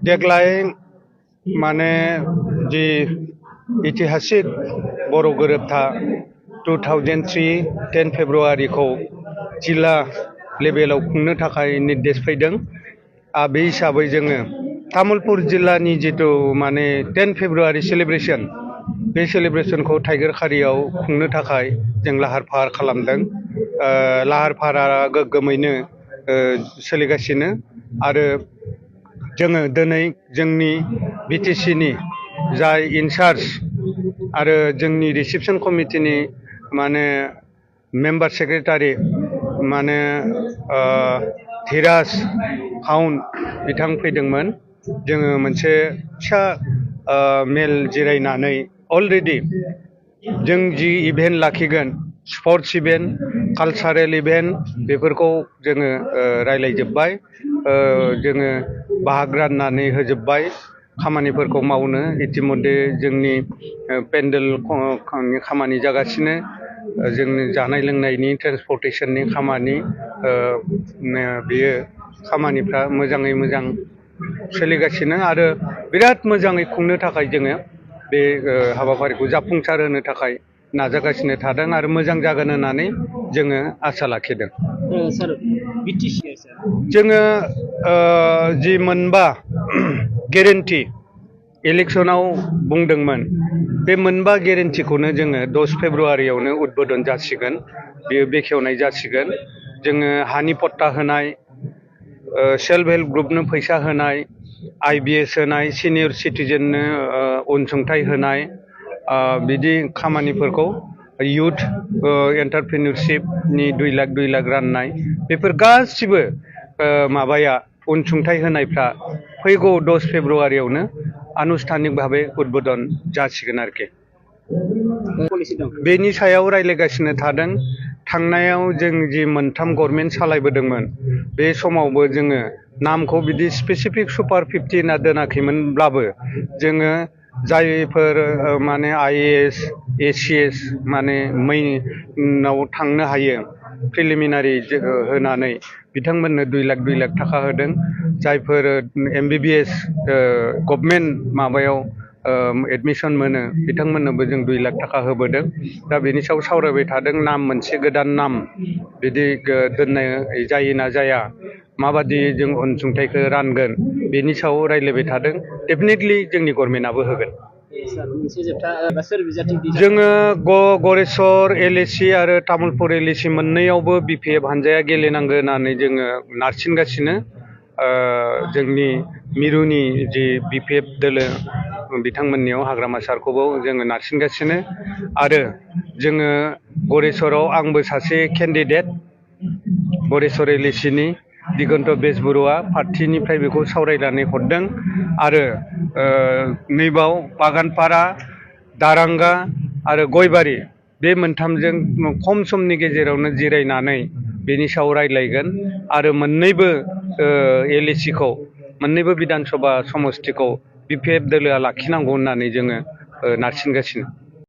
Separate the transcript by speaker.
Speaker 1: देग्लाय माने जि ऐतिहासिक बर' गोरोबथा 2003 10 फेब्रुआरिखौ जिल्ला लेभेलाव खुंनो थाखाय निर्देश फैदों। बे हिसाबै जोङो तामुलपुर जिल्लानि जितु माने 10 फेब्रुआरि सेलिब्रेशन बे सेलिब्रेशनखौ टाइगारखारियाव खुंनो थाखाय जों लाहार फाहार खालामदों। लाहार फाहारा गोग्गोमैनो सोलिगासिनो आरो जोङो दिनै जोंनि बिटिसिनि जाय इनचार्ज आरो जोंनि रिसेपशन कमिटिनि माने मेम्बार सेक्रेटारि माने धीराज खाउन बिथां फैदोंमोन। जोङो मोनसे फिसा मेल जिरायनानै अलरेडि जों जि इभेन्ट लाखिगोन स्पर्ट्स इभेन्ट कालचारेल इभेन्ट बेफोरखौ जोङो रायलायजोब्बाय। जोङो बाहागो राननानै होजोब्बाय खामानिफोरखौ मावनो। इतिमध्य जोंनि पेन्डेल खामानि जागासिनो, जोंनि जानाय लोंनायनि ट्रेन्सपर्टेशननि खामानि, बेयो खामानिफ्रा मोजाङै मोजां सोलिगासिनो आरो बिराद मोजाङै खुंनो थाखाय जोङो बे हाबाफारिखौ जाफुंसार होनो थाखाय नाजागासिनो थादों आरो मोजां जागोन होननानै जोङो आसा लाखिदों। जोङो जि मोनबा गेरेन्टि इलेक्सनाव बुंदोंमोन बे मोनबा गेरेन्टिखौनो जोङो 10 फेब्रुआरियावनो उद्बोधन जासिगोन, बेयो बेखेवनाय जासिगोन। जोङो हानि पट्टा होनाय, सेल्फ हेल्प ग्रुपनो फैसा होनाय, IBS होनाय, सिनियर सिटिजेननो अनसुंथाइ होनाय, बिदि खामानिफोरखौ इयुथ एन्टारप्रिनियरशिपनि 2 लाख राननाय, बेफोर गासिबो माबाया अनसुंथाइ होनायफ्रा फैगौ 10 फेब्रुआरियावनो आनुষ্ঠাनिक भाबै उद्बोधन जासिगोन आरोखि। बेनि सायाव रायलायगासिनो थादों। थांनायाव जों जि मोनथाम गभर्नमेन्ट सालायबोदोंमोन बे समावबो जोङो नामखौ बिदि स्पेसिफिक सुपार 50 होनना दोनाखैमोनब्लाबो जोङो जायफोर माने IAS ACS माने मेइनाव थांनो हायो प्रिलिमिनारि होनानै बिथांमोननो 2 लाख थाखा होदों। जायफोर MBBS गभर्नमेन्ट माबायाव एडमिसन मोनो बिथांमोननोबो जों 2 लाख थाखा होबोदों। दा बेनि सायाव सावरायबाय थादों, नाम मोनसे गोदान नाम बिदि दोननाय जायोना जाया, माबादि जों अनसुंथाइखौ रानगोन बेनि सायाव रायलायबाय थादों। डेफिनेटलि जोंनि गभर्नमेन्टआबो होगोन। जोङो गरेस्वर LAC आरो तामुलपुर LAC मोननैयावबो BPF हानजाया गेलेनांगौ होननानै जोङो नारसिनगासिनो। जोंनि मिरुनि जि BPF दोलो बिथांमोननियाव हाग्रामा सारखौबो जोङो नारसिनगासिनो आरो जोङो गरेस्वराव आंबो सासे केन्डिडेट गरेस्वर LACनि दिगन्त बेजबरुवा पार्टिनिफ्राय बेखौ सावरायनानै हरदों आरो नैबाव बागानपारा, दारांगा आरो गयबारि बे मोनथामजों खम समनि गेजेरावनो जिरायनानै बेनि सायाव रायलायगोन आरो मोननैबो LACखौ मोननैबो बिधान सभा समस्तिखौ BPF दोलोआ लाखिनांगौ होननानै जोङो नारसिनगासिनो।